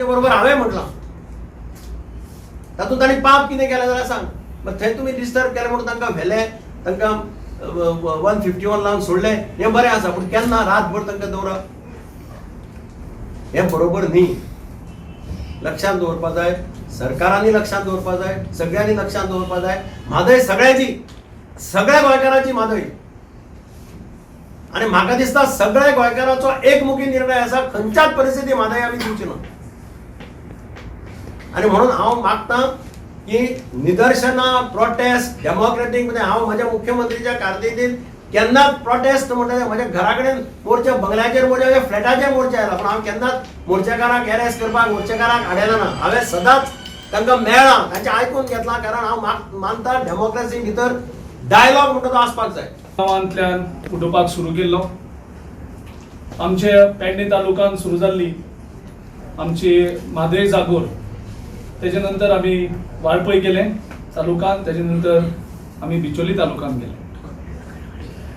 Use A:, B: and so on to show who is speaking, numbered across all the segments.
A: बरोबर हांवें म्हटलां, तातूंत तांणी पाप कितें केलें जाल्यार सांग. मात थंय तुमी डिस्टर्ब केलें म्हणून तांकां व्हेले, तांकां 151 लावन सोडले, हें बरें आसा. पूण केन्ना रातभर तांकां दवरप हें बरोबर न्ही. लक्षांत दवरपा जाय, सरकारांनी लक्षांत दवरपा जाय, सगळ्यांनी लक्षांत दवरपा जाय. म्हादय सगळ्याची, सगळ्या गोंयकारांची म्हादय. आनी म्हाका दिसता सगळ्या गोंयकारांचो एकमुखी निर्णय आसा, खंयच्याच परिस्थिती म्हादय आमी दिवची ना. आनी म्हणून हांव मागता की निदर्शनां, प्रोटेस्ट डेमोक्रेटीक मध्ये, हांव म्हज्या मुख्यमंत्रीच्या कारकिर्दीत केन्नाच प्रोटेस्ट म्हणटा, म्हज्या घरा कडेन मोर्चा, बंगल्याचेर मोर्चा, म्हज्या फ्लॅटाचेर मोर्चा आयला, पूण हांव केन्नाच मोर्चेकारांक एरेस्ट करपाक, मोर्चेकारांक आडयला ना. हांवें सदांच तांकां मेळ्ळां, तांचें आयकून घेतलां, कारण हांव मानता डेमोक्रेसी भितर डायलॉग म्हणटा तो आसपाक जाय.
B: गांवांतल्यान उठोवपाक सुरू केल्लो. आमचे पेडणे तालुक्यान सुरू जाल्ली आमची म्हादय जागोर, तेजे नंतर आमी वाळपय गेले तालुकान, तेजे नंतर आमी बिचोली तालुक्यान गेले.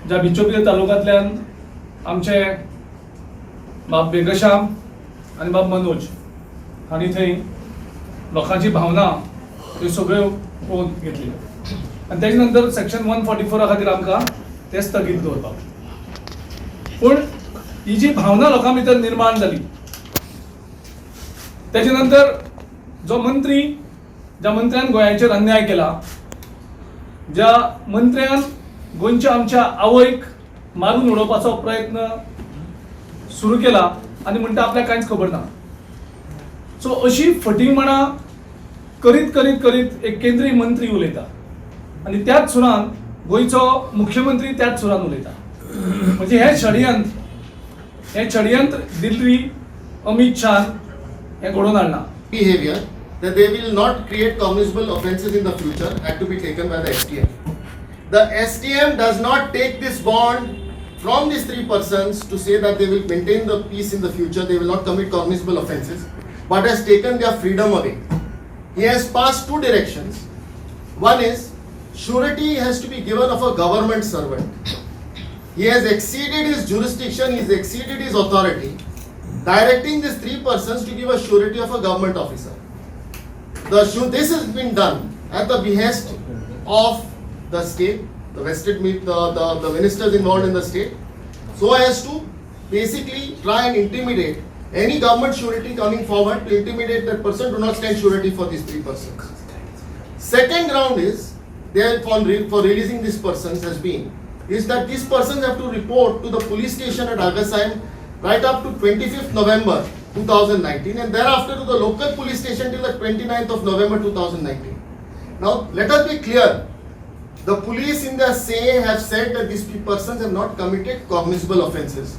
B: ज्या बिचोली तालुक्यांतल्यान आमचे बाब बेगशाम आनी बाब मनोज हांणी थंय लोकांची भावना त्यो सगळ्यो पळोवन घेतल्यो आनी तेजे नंतर सेक्शन 144 खातीर आमकां ते स्थगीत दवरपाक. पूण ही जी भावना लोकां भितर निर्माण जाली, तेजे नंतर जो मंत्री, ज्या मंत्र्यान गोंयाचेर अन्याय केला, ज्या मंत्र्यान गोंयच्या आमच्या आवयक मारून उडोवपाचो प्रयत्न सुरू केला आनी म्हणटा आपल्याक कांयच खबर ना. सो अशी फटींगपणां करीत करीत करीत एक केंद्रीय मंत्री उलयता आनी त्याच सुरान गोंयचो मुख्यमंत्री त्याच सुरान उलयता. म्हणजे हें षडयंत्र, हें षडयंत्र दिल्ली अमीत शान हें घडोवन हाडलां.
C: Behavior that they will not create cognizable offences in the future had to be taken by the SDM. The SDM does not take this bond from these three persons to say that they will maintain the peace in the future, they will not commit cognizable offences, but has taken their freedom away. He has passed two directions. One is surety has to be given of a government servant. He has exceeded his jurisdiction, he has exceeded his authority, directing these three persons to give a surety of a government officer. This has been done at the behest of the state, the vested the ministers involved in the state, so as to basically try and intimidate any government surety coming forward, to intimidate that person, do not stand surety for these three persons. Second ground is there for releasing these persons has been is that these persons have to report to the police station at Agassaim right up to 25th November 2019 and thereafter to the local police station till the 29th of November 2019. Now let us be clear. The police in their say have said that these persons have not committed cognizable offences.